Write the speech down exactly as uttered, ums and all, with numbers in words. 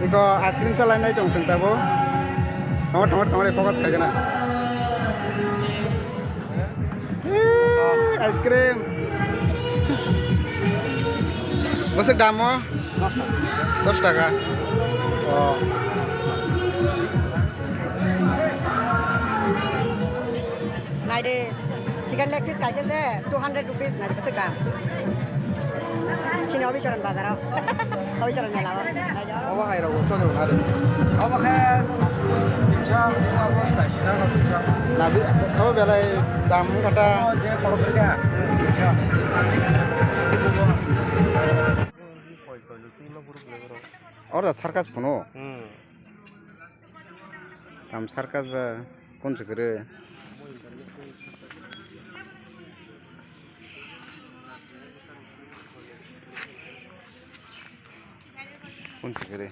Ko ice cream salai nai tong sing tabo. Tongor, tongor, tongor, focus khai gana. Eh, ice cream. Bwswk dam o? Dos taka. Oh. Nai de, chicken leg piece kaisa se two hundred rupees nai de, bwswk dam. Chini Obicharan bazar o. Obicharan mela o. Obo hai rok chwng nang nari. Obo khe tinso, obo chaiso, obo tinso. Nabi, obo belai dam wngkha ta. Obo je khoroksa khe tinso. Oro da circus phano. Hmm. Tam circus ba kun se kwrwi. Kun se kwrwi.